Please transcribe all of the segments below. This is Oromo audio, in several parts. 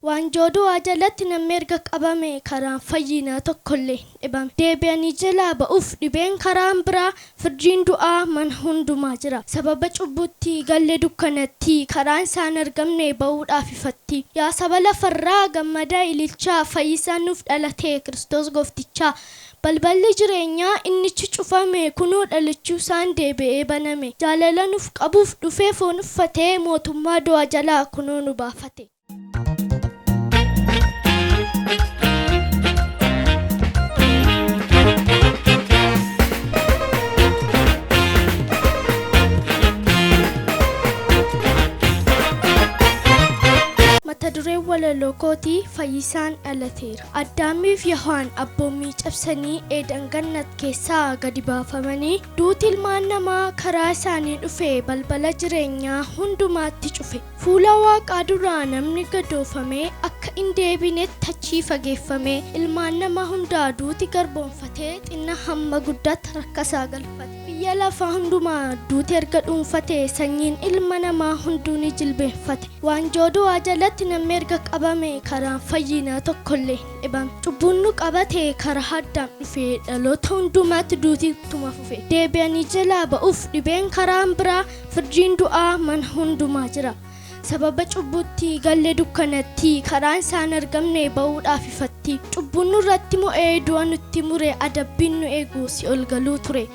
Waanjoo du'aa jalatti namni erga qabame karaan fayyinaa tokkollee hin dhibame. Deebi'anii jalaa ba'uuf dhibeen karaan biraa firdiin du'aa mana hundumaa jira. Sababa cubbutti galle dukkanatti karaan isaan argamne ba'uudhaaf ifatti. Yaa saba lafarraa gammadaa ililchaa fayyisaan nuuf dhalate Kiristoos gooftichaa. Balballi jireenyaa innichi cufame kunoo dhalachuu isaan deebi'ee baname. Jaalala nuuf qabuuf dhufee foon uffatee mootummaa du'aa jalaa kunoo nu baafate. Mata dureen walaloo kootii fayyisaan dhalateera. Addaamiif Yihowaan abboommii cabsanii Eedan gannat keessaa gadi baafamanii duuti ilmaan namaa karaa isaanii dhufe balbala jireenyaa hundumaatti cufe. Fuula waaqaa duraa namni gadoofame akka hin deebinetti achii fageeffame ilmaan namaa hundaa duuti garboonfatee xinna hamma guddaatti rakkasaa galfate. Biyya lafaa hundumaa duuti erga dhuunfate sanyiin ilma namaa hunduu ni jilbeenfate. Waanjoo du'aa jalatti namni erga qabame karaan fayyinaa tokkollee hin dhibame. Cubbuun nu qabate karaa Addaam dhufe dhaloota hundumaatti duuti ittuma fufe. Deebi'anii jalaa ba'uuf dhibeen karaan biraa firdiin du'aa mana hundumaa jira. Sababa cubbutti galle dukkanatti karaan isaan argamne ba'uudhaaf ifatti. Cubbuun nurratti mo'ee du'a nutti mure adabbiin nu eegu si ol galuu ture.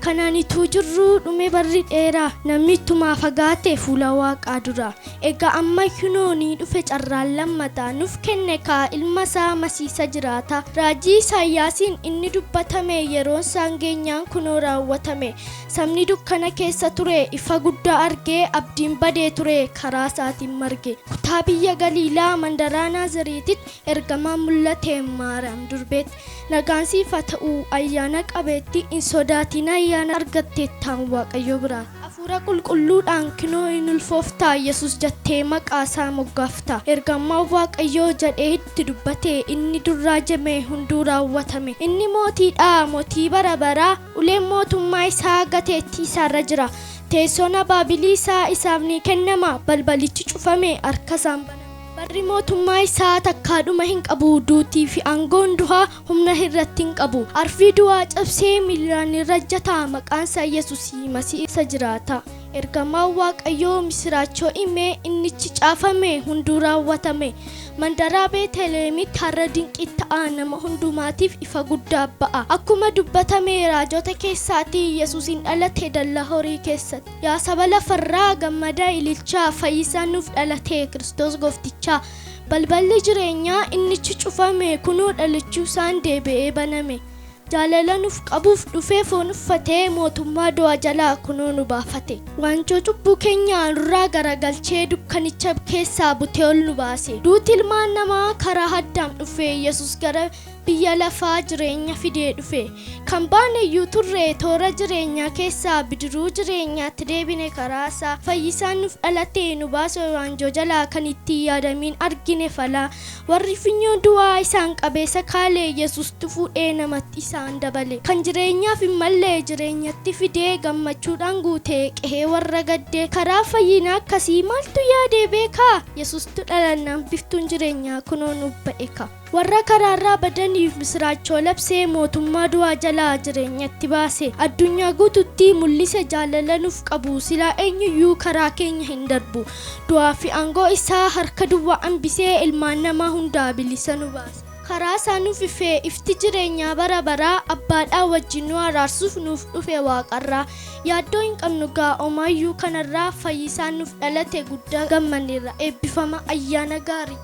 Kanaan ituu jirruu dhume barri dheeraa namni ittumaa fagaate fuula waaqaa dura. Egaa amma kunoo ni dhufe carraan lammataa nuuf kenne kaa ilma isaa masiisa jiraata. Raajii Isaayyaasiin inni dubbatame yeroon isaan geenyaan kunoo raawwatame. Sabni dukkana keessa ture ifa guddaa argee abdiin badee ture karaa isaatiin marge. Kutaa biyya Galiilaa mandaraa Naaziriititti ergamaan mul'ate Maariyaam durbeetti. Nagaan siif haa ta'u ayyaana qabeetti hin sodaatin ayyaana argatteettaan Waaqayyo biraa. Hafuura qulqulluudhaan kinoo hin ulfooftaa Yesus jettee maqaa isaa moggaafta. Ergamaan Waaqayyoo jedhee itti dubbate inni durraa jeme hunduu raawwatame. Inni mootiidha mootii bara baraa uleen mootummaa isaa gateettii isaarra jira. Teessoon abaabilii isaa isaaf ni kennama balbalichi cufame harka isaan banama. Barri mootummaa isaa takkaadhuma hin qabu duutii fi aangoon du'aa humna irratti hin qabu. Arfii du'aa cabsee miilaan irra jata maqaan isaa Yesuus Masiih isa jiraata. Ergamaan Waaqayyoo misiraachoo himee innichi caafame hunduu raawwatame. Mandaraa Beeteleemitti har'a dinqii ta'a nama hundumaatiif ifa guddaa ba'a. Akkuma dubbatame raajota keessaatii Yesuusin dhalate dallaa horii keessatti. Yaa saba lafarraa gammadaa ililchaa fayyisaan nuuf dhalate Kiristoos gooftichaa. Balballi jireenyaa innichi cufame kunoo dhalachuu isaan deebi'ee baname. Jaalala nuuf qabuuf dhufee foon uffatee mootummaa du'aa jalaa kunoo nu baafate. Waanjoo cubbuu keenyaa nurraa garagalchee dukkanicha keessaa butee ol nu baase. Duuti ilmaan namaa karaa Addaam dhufe Yesus gara biyya lafaa jireenya fidee dhufe. Kan baane iyyuu turre toora jireenyaa keessaa bidiruu jireenyaatti deebine karaa isaa. Fayyisaan nuuf dhalate nu baase waanjoo jalaa kan itti yaadamiin argine falaa. Warri funyoo du'aa isaan qabeessa kaale Yesuustu fuudhee namatti isaan dabale. Kan jireenyaaf hin malle jireenyatti fidee gammachuudhaan guutee qe'ee warra gaddee karaa fayyinaa akkasii maaltu yaadee beekaa? Yesuustu dhalannaan biftuun jireenyaa kunoo nuuf ba'e ka. Warra karaarraa badaniif misiraachoo labsee mootummaa du'aa jalaa jireenyatti baase. Addunyaa guututti mul'ise jaalala nuuf qabu silaa eenyuyyuu karaa keenya hin darbu. Du'aa fi aangoo isaa harka duwwaa hambisee ilmaan namaa hundaa bilisa nu baase. Karaa isaa nuuf ifee ifti jireenyaa bara baraa abbaadhaa wajjin nu araarsuuf nuuf dhufe waaqarraa. Yaaddoo hin qabnu gaa omaayyuu kanarraa fayyisaan nuuf dhalate guddaa gammanneerra eebbifama ayyaana gaarii.